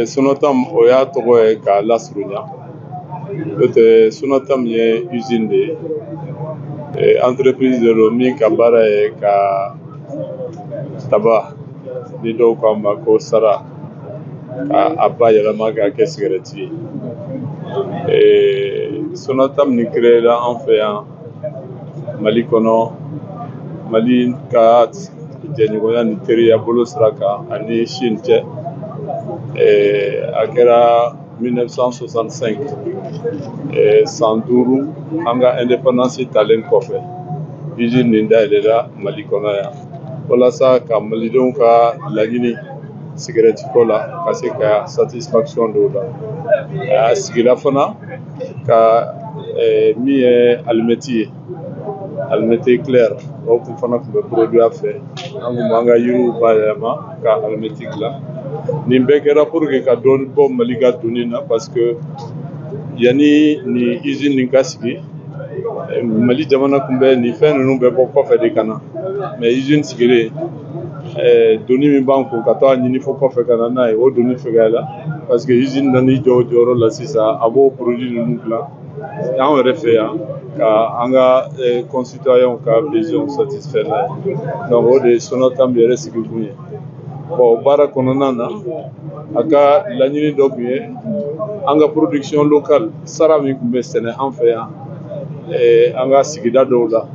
Sonatam, o y'a tɔgɔ ye k'a lasurunya. N'o tɛ, Sonatam ye usine de ye, entreprise de don min ka baara ye ka taba, ni dɔw k'a ma ko sara, ka a bayɛlɛma k'a kɛ sigɛrɛti ye. Sonatam nin créé la an fɛ yan Mali kɔnɔ, Mali ka jɛɲɔgɔnya ni teriya bolo sira kan ani Chine cɛ. A kɛra 1965, san 5 an ka indépendance talen kɔfɛ. Usine nin dayɛlɛla Mali kɔnɔ yan walasa ka malidenw ka laɲini sigɛrɛti ko la ka se ka satisfaction dɔw la. A sigila fana ka min ye alimɛti ye, alimɛti clair, o kun fana tun bɛ produit a fɛ. An kun b'an ka yiriw bayɛlɛma ka alimɛti dilan. Nin bɛɛ kɛra pour que ka dɔɔni bɔ Mali ka doni na, parce que yanni ni usine nin ka sigi, Mali jamana tun bɛ nin fɛn ninnu bɛɛ bɔ kɔfɛ de ka na. Mais usine sigilen, doni min b'an kun ka taa ɲini fo kɔfɛ ka na n'a ye, o doni fɛgɛyala, parce que usine nan'i jɔ o jɔyɔrɔ la sisan, a b'o produit ninnu dilan an yɛrɛ fɛ yan ka an ka concitoyens ka besoin satisfait n'a ye. Donc o de ye Sonatam yɛrɛ sigikun ye. Bon, baara kɔnɔna na, a ka laɲini dɔ tun ye an ka production locale, sara min tun bɛ sɛnɛ an fɛ yan, an ka sigida dɔw la,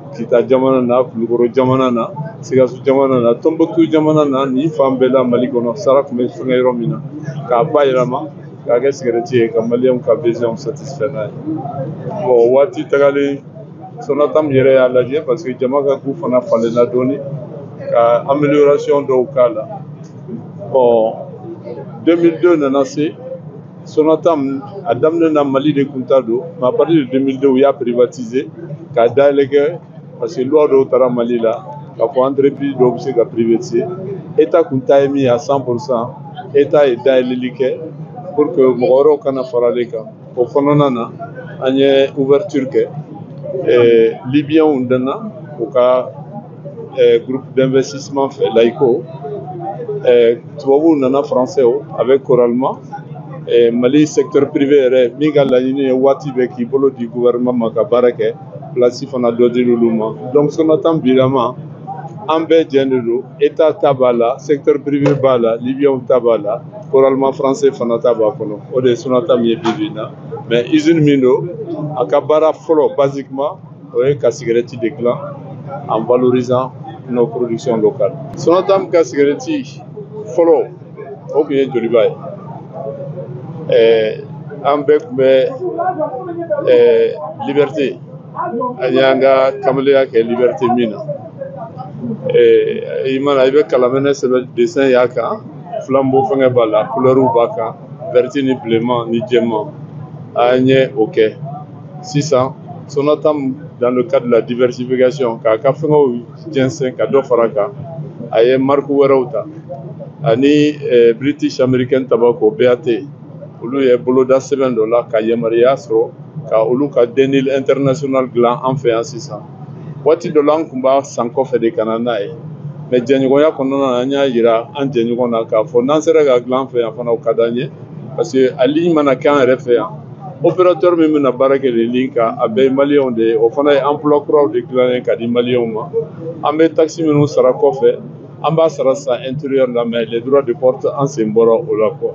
Kita jamana na, Kulukɔrɔ jamana na, Sikaso jamana na, Tombouctou jamana na, nin fan bɛɛ la Mali kɔnɔ, sara tun bɛ fɛngɛ yɔrɔ min na, k'a bayɛlɛma k'a kɛ sigɛrɛti ye ka maliyɛnw ka besoin satisfait n'a ye. Bon, waati tagalen, Sonatam yɛrɛ y'a lajɛ, parce que jama ka goût fana falenna dɔɔni, ka amélioration dɔw k'a la. Bon, 2002 nana se, Sonatam a daminɛ na Mali de kun ta don, mais à partir de 2002 u y'a privatiser k'a dayɛlɛ kɛ, parce que loi dɔw taara Mali la k'a fɔ entreprise dɔw bɛ se ka privatiser. État kun ta ye min ye à 100%, État ye dayɛlɛli kɛ pour que mɔgɔ wɛrɛw kana fara ale kan. O kɔnɔna na, an ye ouverture kɛ. Libyens nana u ka groupe d'investissement fɛ, Laico. Tubabuw nana, français, avec Coralma. Mali secteur privé yɛrɛ min ka laɲini ye waati bɛɛ k'i bolo di gouvernement ma ka baara kɛ, place fana dɔ dir'olu olu ma. Donc Sonatam bilama, an bɛɛ jɛ de don. État ta b'a la, secteur privé b'a la, Libyens ta b'a la, Coralma français fana ta b'a kɔnɔ. O de ye Sonatam ye bi bi in na. Mais usine min don, a ka baara fɔlɔ basiquement, o ye ka sigɛrɛti de dilan en valorisant nos productions locales. Sonatam ka sigɛrɛti fɔlɔ, o tun ye Joliba ye. An bɛɛ tun bɛ Liberté, an y'an ka kamalenya kɛ Liberté min na. I mana i bɛ kalamɛnɛ sɛbɛn, dessin y'a kan, flambeau fɛngɛ b'a la, couleur b'a kan, vert ni bilenman ni jɛman. An ye o kɛ. Sisan Sonatam, dans le cadre de la diversification, k'a ka fɛngɛw jɛnsɛn ka dɔ fara kan, a ye marque wɛrɛw ta ani British American Tobacco, BAT. Olu ye boloda sɛbɛn dɔ la ka yamaruya sɔrɔ ka olu ka Dunhill International dilan an fɛ yan sisan. Waati dɔ la, an tun b'a san kɔfɛ de ka na n'a ye, mais jɛɲɔgɔnya kɔnɔna na, an y'a yira an jɛɲɔgɔn na k'a fɔ n'an sera ka dilan an fɛ yan fana, o ka d'an ye, parce que a ligne mana kɛ an yɛrɛ fɛ yan, opérateur min bɛna baara kɛ nin ligne kan, a bɛɛ ye maliyɛnw de ye. O fana ye emploi kuraw de dilannen ka di maliyɛnw ma. An bɛ taxe minnu sara kɔfɛ, an b'a sara sisan intérieur la, mais les droits de porte, an sen bɔra o la quoi.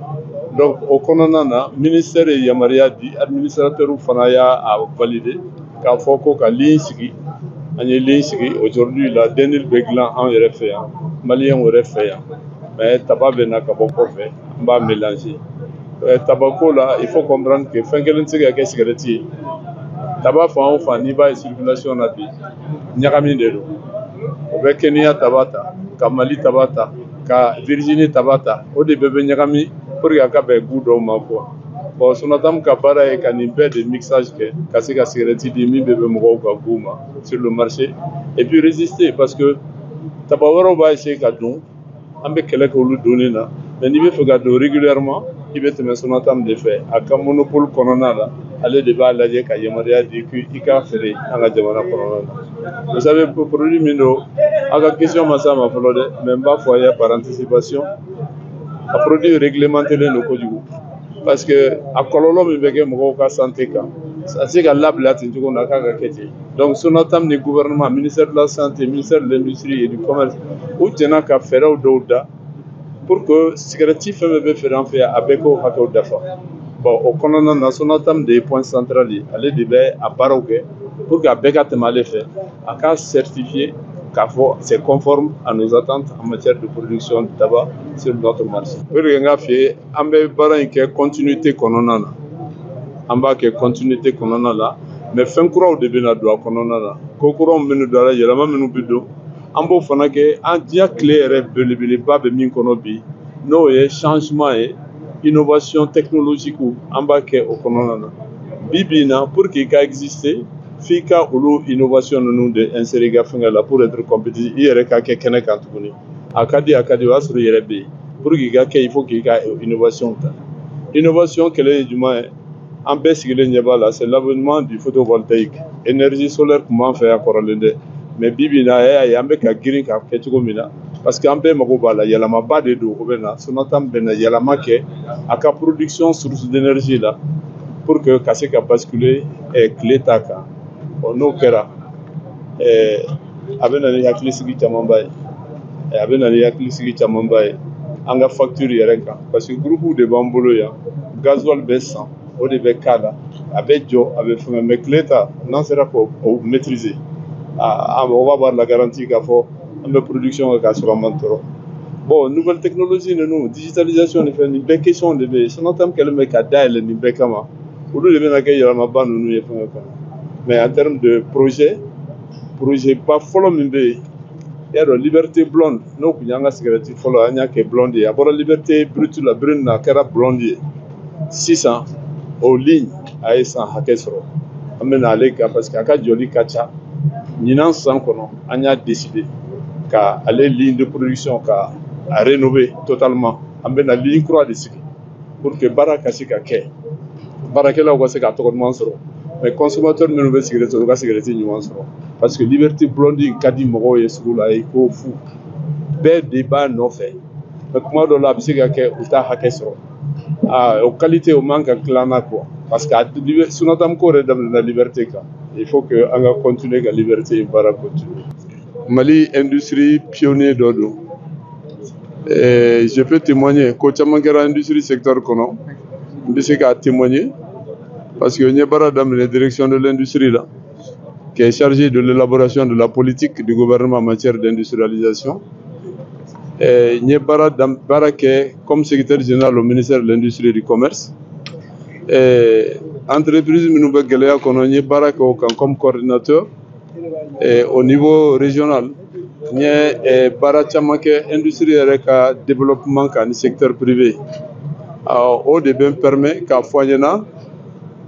Donc o kɔnɔna na, ministère ye yamaruya di, administrateur fana y'a valider k'a fɔ ko ka ligne sigi. An ye ligne sigi. Aujourd'hui la, Dunhill bɛ dilan an yɛrɛ fɛ yan, maliyɛnw yɛrɛ fɛ yan, mais taba bɛ na ka bɔ kɔfɛ, an b'a mélanger. Tabako la, il faut comprendre que fɛn kelen tɛ se ka kɛ sigɛrɛti ye. Taba fan o fan n'i b'a ye circulation na bi, ɲagami de don. O bɛ Kenya taba ta, ka Mali taba ta, ka Virginie taba ta, o de bɛɛ bɛ ɲagami pour que a ka bɛn goût dɔw ma quoi. Bon, Sonatam ka baara ye ka nin bɛɛ de mixage kɛ ka se ka sigɛrɛti di min bɛ bɛn mɔgɔw ka goût ma sur le marché et puis résister, parce que taba wɛrɛw b'a essayer ka don, an bɛ kɛlɛ kɛ olu donni na. Mais n'i bɛ fɛ ka don régulièrement, i bɛ tɛmɛ Sonatam de fɛ. A ka monopole kɔnɔna la, ale de b'a lajɛ ka yamaruya di k'i k'a feere an ka jamana kɔnɔna na. Vous savez, produit min don, aw ka question ma s'a ma fɔlɔ dɛ, mais n b'a fɔ a ye par anticipation. A produit réglementé len don kojugu, parce que a kɔlɔlɔ min bɛ kɛ mɔgɔw ka santé kan, a se ka labila ten cogo na k'a ka kɛ ten. Donc Sonatam ni gouvernement, ministère de la Santé, ministère de l'Industrie et du Commerce, u jɛnna ka fɛɛrɛw dɔw da pour que cigarette fɛn fɛn bɛ feere an fɛ yan, a bɛɛ k'o hakɛw dafa. Bon, o kɔnɔna na, Sonatam de ye point central ye. Ale de bɛ a baaraw kɛ pour que a bɛɛ ka tɛmɛ ale fɛ, a k'a certifier k'a fɔ c'est conforme à nos attentes en matière de production de tabac sur notre marché. O de n k'a f'i ye, an bɛ baara in kɛ continuité kɔnɔna na, an b'a kɛ continuité kɔnɔna la, mais fɛn kuraw de bɛna don a kɔnɔna na. Ko kuraw minnu don a la, yɛlɛma minnu bɛ don, an b'o fana kɛ. An diɲɛ tile yɛrɛ belebeleba bɛ min kɔnɔ bi, n'o ye changement ye, innovation technologique, an b'a kɛ o kɔnɔna na. Bi bi in na, pour que i ka exister, f'i ka olu innovation ninnu de insérer i ka fɛngɛ la pour être compétitif. I yɛrɛ ka kɛ kɛnɛ kan tuguni, a ka di, a ka di, o y'a sɔrɔ i yɛrɛ bɛ yen. Pour que i ka kɛ, il faut k'i ka innovation ta. Innovation kɛlɛ ye jumɛn ye? An bɛɛ sigilen ɲɛ b'a la, c'est l'avènement du photovoltaïque. Énergie solaire tun b'an fɛ yan kɔrɔlen dɛ, mais bi bi in na, a y'a ye an bɛ ka girin k'a kɛ cogo min na, parce que an bɛɛ mago b'a la. Yɛlɛmaba de don, o bɛ na. Sonatam bɛ na yɛlɛma kɛ a ka production source d'énergie la pour que ka se ka basculer tile ta kan. Ɔ, n'o kɛra, a bɛ na ni hakilisigi camanba ye, a bɛ na ni hakilisigi camanba ye an ka facture yɛrɛ kan, parce que groupe de b'an bolo yan, gasoil bɛ san, o de bɛ k'a la, a bɛ jɔ, a bɛ fɛngɛ. Mais tile ta, n'an sera k'o maîtriser, a mɔgɔ b'a la garantie k'a fɔ an bɛ production kɛ k'a sɔrɔ an man tɔɔrɔ. Bon, nouvelle technologie ninnu, digitalisation ni fɛn nin bɛɛ, question de bɛ yen. Sonatam kɛlen bɛ ka dayɛlɛ nin bɛɛ kama. Olu de bɛna kɛ yɛlɛmaba ninnu ye fɛngɛ kɔnɔ. Mais en termes de projet, projet ba fɔlɔ min bɛ yen, i y'a dɔn, Liberté Blonde, n'o tun y'an ka cigarette fɔlɔ, an y'a kɛ blonde ye. A bɔra Liberté brute la, brune na, a kɛra blonde ye. Sisan o ligne, a ye san hakɛ sɔrɔ, an bɛ na ale kan, parce que a ka jɔli ka ca. Ɲinan san kɔnɔ, an y'a décider ka ale ligne de production ka a rénover totalement. An bɛ na ligne kura de sigi pour que baara ka se ka kɛ, baarakɛlaw ka se ka tɔgɔ ɲuman sɔrɔ, mais consommateur minnu bɛ cigarette sɔrɔ, u ka cigarette ɲuman sɔrɔ, parce que Liberté Blonde ka di mɔgɔw ye sugu la i ko fu, bɛɛ de b'a nɔfɛ. Mais kuma dɔw la, a bɛ se ka kɛ u t'a hakɛ sɔrɔ. Aa, o qualité o man ka tila na quoi, parce que Sonatam ko yɛrɛ daminɛna Liberté kan. Il faut que an ka continuer ka Liberté in baara continuer. Mali industrie pionnier dɔ don. Je peux témoigner, ko caman kɛra industrie secteur kɔnɔ, n bɛ se k'a témoigner, parce que n ye baara daminɛ direction de l'Industrie la, qui est chargée de l'élaboration de la politique du gouvernement en matière d'industrialisation. N ye baara kɛ comme secrétaire général au ministère de l'Industrie et du Commerce. Entreprise minnu bɛ gɛlɛya kɔnɔ, n ye baara kɛ o kan comme coordinateur. Au niveau régional, n ye baara caman kɛ industrie yɛrɛ ka développement kan ni secteur privé. O de bɛ n permet k'a fɔ an ɲɛna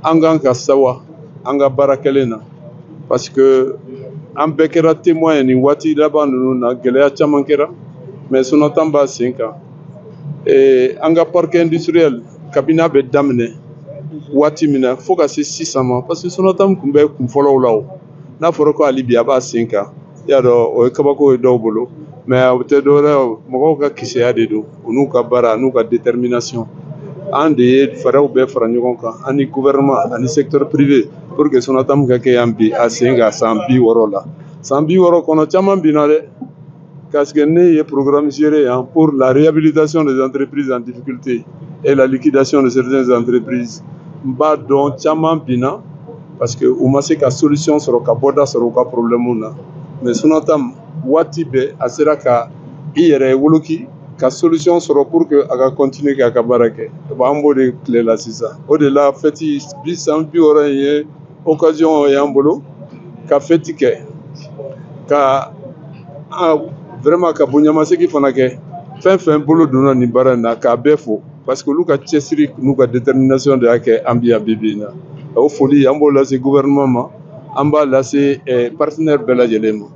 an kan ka sawa an ka baara kɛlen na, parce que an bɛɛ kɛra témoin ye nin waati laban ninnu na, gɛlɛya caman kɛra, mais Sonatam b'a sen kan. An ka parc industriel, kabini a bɛ daminɛ waati min na fo ka se sisan ma, parce que Sonatam tun bɛ kun fɔlɔw la. O n'a fɔra ko hali bi a b'a sen kan, i y'a dɔn, o ye kabako ye dɔw bolo, mais o tɛ dɔwɛrɛ ye, mɔgɔw ka kisɛya de don, u n'u ka baara n'u ka détermination. An de ye fɛɛrɛw bɛɛ fara ɲɔgɔn kan, an ni gouvernement ani secteur privé, pour que Sonatam ka kɛ yan bi, a sen kan san 60 la. San 60 kɔnɔ, caman binna dɛ, parce que ne ye programme géré yan pour la réhabilitation des entreprises en difficulté et la liquidation de certaines entreprises. N b'a dɔn, caman binna parce que u ma se ka solution sɔrɔ, ka bɔda sɔrɔ u ka problème na. Mais Sonatam, waati bɛɛ a sera ka i yɛrɛ woloki ka solution sɔrɔ pour que a ka continuer k'a ka baara kɛ. An b'o de tile la sisan. O de la, fête bi san 60 in ye occasion y'an bolo ka fête kɛ, ka vraiment ka bonyamasegin fana kɛ fɛn fɛn bolo donna nin baara in na, k'a bɛɛ fo, parce que olu ka cɛsiri n'u ka détermination de y'a kɛ an bi yan bi bi in na. O foli, an b'o lase gouvernement ma, an b'a lase partenaire bɛɛ lajɛlen ma.